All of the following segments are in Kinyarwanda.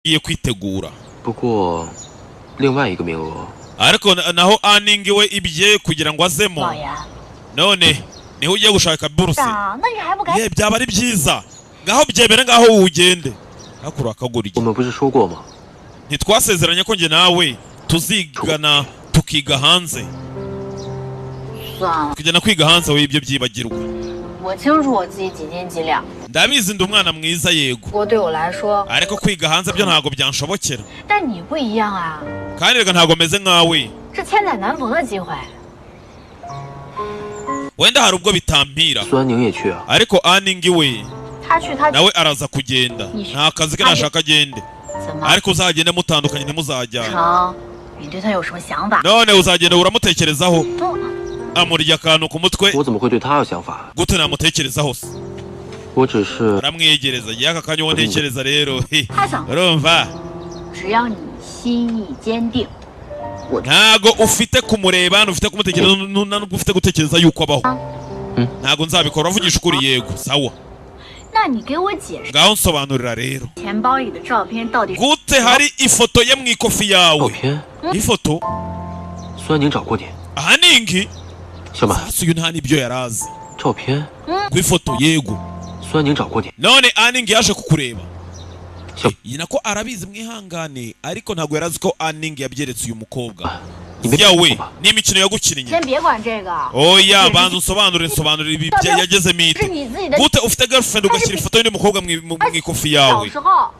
Ngiye kwitegura. 不过，另外一个名额 Ariko naho Aningi we ibye kugira ngo azemo. 老爷， None niho ugiye gushaka buruse? 啊，那你还不赶 Ye, byaba ari byiza, ngaho byemere, ngaho ugende hakuru akagurya. 我们不是说过吗？ Ntitwasezeranye ko njye nawe tuzigana, tukiga hanze? 算了， Tukajyana kwiga hanze, we ibyo byibagirwa. 我清楚我自己几斤几两。 Ndabizi, ndi umwana mwiza, yego. 不过对我来说， Ariko kwiga hanze byo ntabwo byanshobokera. 但你不一样啊， Kandi reka, ntabwo meze nkawe. 这千载难逢的机会。 Wenda hari ubwo bitampira. 苏安宁也去啊？ Ariko Aningi we 他去他 nawe araza kugenda, nta kazi ke, nashaka agende. 怎么 Ariko uzagende mutandukanye, ntimuzajyana. 成？你对他有什么想法？ None uzagenda uramutekerezaho? 不， Amurya akantu ku mutwe. 我怎么会对他有想法？ Gute namutekerezaho se? 我只是 Aramwegereza y'aka kanya, uwo ntekereza rero, he, 他想， urumva, 只要你心意坚定， ntago ufite kumureba, ntufite kumutekereza, nubwo ufite gutekereza yuko abaho. Ntago nzabikora, uravugisha ukuri? Yego, sawa. 那你给我解释 Ngaho nsobanurira rero. 钱包里的照片到底是 Gute hari ifoto ye mu ikofi 照 yawe? 片。 Ifoto? 苏安宁找过你， Ahaningi 小满， sasa uyu nta n'ibyo yari azi. 照片？ Ku ifoto, yego. 苏安宁找过你， None Aningi yaje kukureba? 小 Iyi nako arabizi, mwihangane, ariko ntabwo yari azi ko Aningi yabyeretse uyu mukobwa. 你没 Yawe 吧？ ni imikino yagukinnye. 先别管这个， Oya, banza unsobanurire, nsobanurire ibi yagezemo 是 ite. 你自己的。 Gute ufite girlfriend ugashyira ifoto y'undi mukobwa mu ikofi 小 yawe? 时候，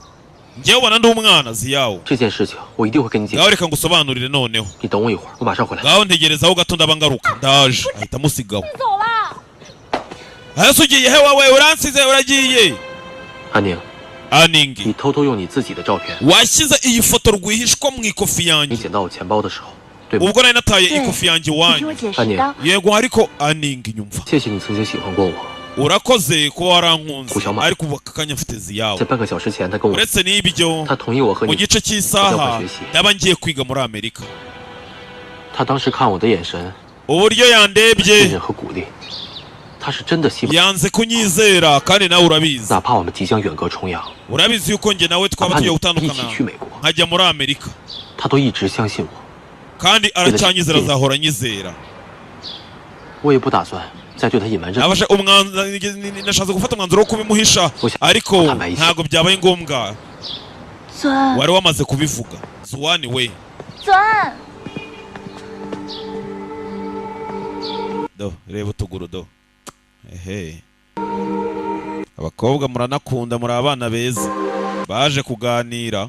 Njyewe ubona ndi umwana ziyawo? 这件事情我一定会跟你解 Ngaho 释。 reka ngusobanurire noneho. 你等我一会儿，我马上回来。 Ngaho ntegerezaho gato, ndaba ngaruka, ndaje. Ahita amusigaho. 走了。 Hasi ugiye he wawe? Uransize, uragiye. 安宁， Aningi, 你偷偷用你自己的照片， washyize iyi foto rwihishwa mu ikofi 你 yanjye 捡到我钱包的时候，对吗？ ubwo nari nataye ikofi yanjye 你听 iwanyu. 我解安释。宁当 Yego, ariko Aningi, nyumva. 谢谢你曾经喜欢过我。 Urakoze kuba warankunze, Kushyama. ariko ubu aka kanya mfite ziyawe. 在半个小时前，他跟我， Uretse n'ibyo, 他同意我和 mu 你。 gice cy'isaha ndaba ngiye kwiga muri Amerika. 他当时看我的眼神， Uburyo 信 yandebye, 任和鼓励，他是真的希望， yanze kunyizera, kandi nawe urabizi. 哪怕我们即将远隔重洋， Urabizi yuko njye nawe 哪 twaba 怕你 tugiye 一 gutandukana 起去美国， nkajya muri Amerika, 他都一直相信我。 kandi aracyanyizera, azahora anyizera. 我也不打算再对他隐瞒任何。 Nabashe umwanzuro, nashatse gufata umwanzuro wo kubimuhisha, ariko ntabwo byabaye ngombwa. 尊 Wari wamaze kubivuga, Zuwani we. 尊， Do, reba utuguru do, ehe, abakobwa muranakunda, muri abana beza baje kuganira.